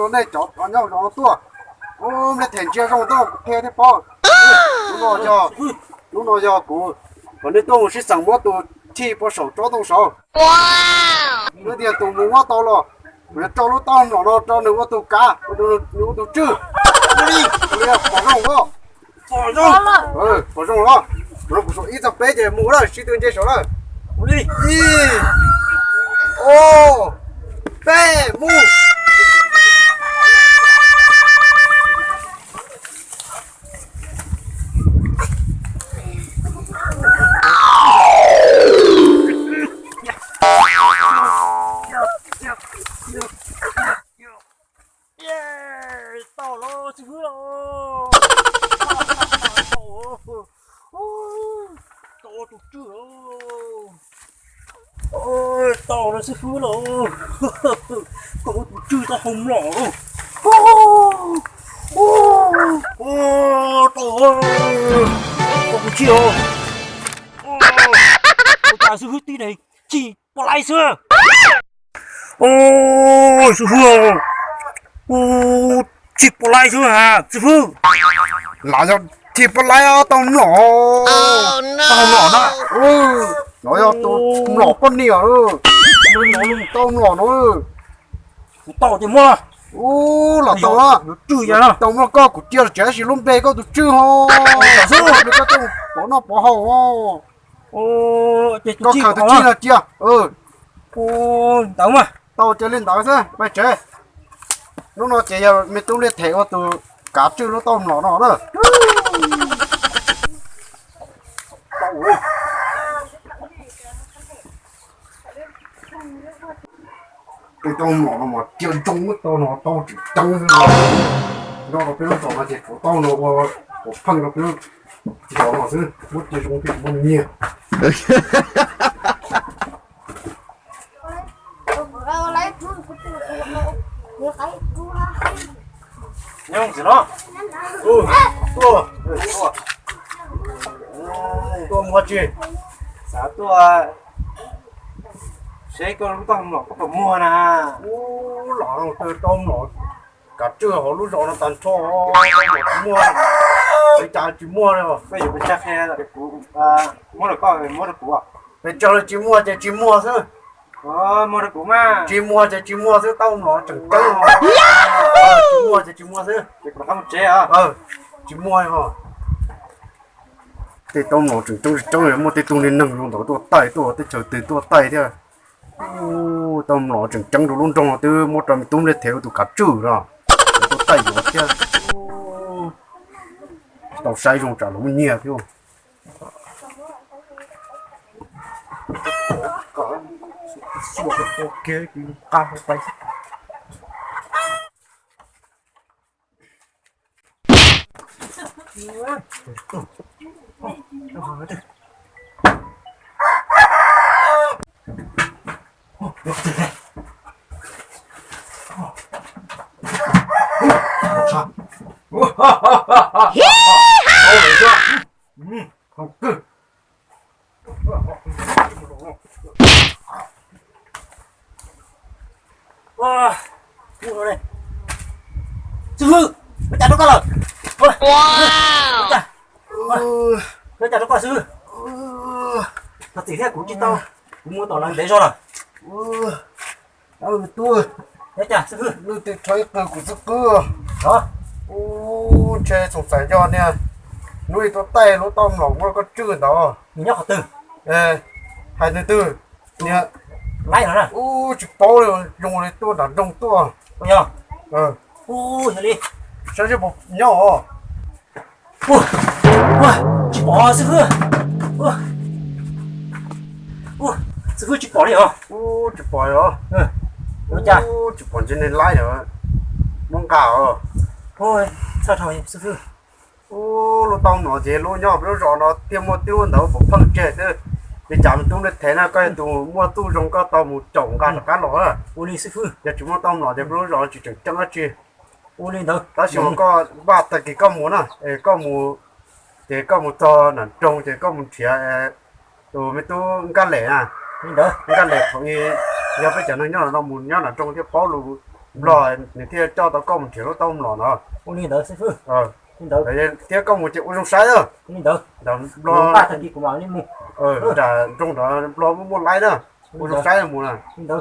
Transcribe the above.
Nej cov nyob zov tuaj, ub, nej them ntsia zoo tuaj kuv qhia thiaj paub. Hnub no yog, hnub no yog kuv kom nej tuaj mus sib xeem muab tus thij puag saum tsob ntoo saud. Nws tias tus mus muab tau los, kuv yuav rau lub taub mlom no rau nws ua tus kav, nws ua tus tswj. Pom zoo os. Pom zoo los, kuv saum ib txog peb ces mus lawm, sib tw ntse saud lawm. Ib, ob, peb, mus. Tau los xib hwb los. Tau tus tswj los. Tau los xib hwb los. Tau tus tswj tau hau mlom los. Tau, tau tus tswj os. Ua cas xib hwb tib neeg tsis pom laib xwb. Xib hwb, tsis pom laib xwb ha xib hwb. Lam yog tsis pom laib tau mlom, tau mlom na. No yog tus mlom poj niam, tau mlom no. Kuv tau ces muab. Ub, los tau, tau muab koj kuv cia los tsev, tab sis lub npe koj tus tswj ho, xwb koj pov noj pov haus. Koj khawm tus tswj no cia. Ntawd mas tau cia li ntawd xwb, pais tsev. Hnub no ces yog me tub Liaj Them ua tus kav tswj lub tauj mlom no na. Tej tauj mlom no mas cia zoo muab tau no tau tseem ceeb xwb. Nyob rau peb lub zos no ces tshuav tauj no ua pheej rau peb lub zos no xwb, muab cia zoo thiaj muaj nyiaj. Nyob ntxiv no. Tuaj, tuaj, tuaj mus tsi? Xav tuaj seb koj lub tauj mlom koj puas muag na. Ub, los tau mlom kav tswj hauv lub zos no tag nrho, tsis muag, ua cas tsis muag li. Koj yuav ua cas qhia kuv, muab rau koj, muab rau kuv. Pes tsawg los tsis muag ces tsis muag xwb. Muab rau kuv mas. Tsis muag ces tsis muag xwb, tauj mlom tseem ceeb. Tsis muag ces tsis muag xwb. Tsis muag. Tej tauj mlom tseem ceeb tseeb, muaj tej tug niag neeg zoo ntawd tuaj taij, tuaj teb chaws twg tuaj taij thiab. Tauj mlom tseem ceeb rau lub nroog no twb muab rau me tub Liaj Them ua tus kav tswj los tuaj taij yuav thiab. Tau saib zoo tsam los muaj nyiaj thiab. Xib hwb, ua cas rau koj lawm? Ua cas rau koj xib hwb? Thov txim thiab, kuv tsis tau, kuv mus tom lawv ntev zog lawm. Tub, nws twb rho ib qw kuv xwb qwb. Ub, ntshe txoos txais yog niag hnub ib tuaj taij lub tauj mlom muab koj tswj ntawd. Nws nyob qhov twg? Hais nws twg? Niag laib no na. Ub, tsis paub li, zoo li tuaj nram nroog tuaj. Yog. Ub, yog li. Saib seb puas nyob os. Tsis pom xib hwb. Xib hwb tsis pom li os. Ub, tsis pom os. Ua cas? Ub, tsis pom ntshe niag laib os. Muab nqa os. Txhob dhau xib hwb. Ub, lub tauj mlom ces lub nyob peb lub zos no thiaj muaj tib lub ntawd puas pheej tseg xwb. Li cas me tub Liaj Them na, koj yog tus muaj txuj zoo koj tau mus caum nqa rov qab los. Ua li xib hwb. Yog tsis muaj tauj mlom ces peb lub zos tsis tseem ceeb dab tsi. Ua li ntawd tab sis mas koj npaj tag kis koj mus na, es koj mus, ces koj mus txog nram nroog ces koj mus nrhiav tus me tub Nkaj Lem na. Nkaj Lem thaum ub yog peb cov neeg nyob no mus nyob nram nroog thiaj paub lus Nplog nws thiaj coj tau koj mus nrhiav lub taub hau mlom no. Thiab koj mus ces ua zoo saib na. Nram Nplog, nram nroog nrad Nplog muaj muaj laib na. Ua zoo saib mus na.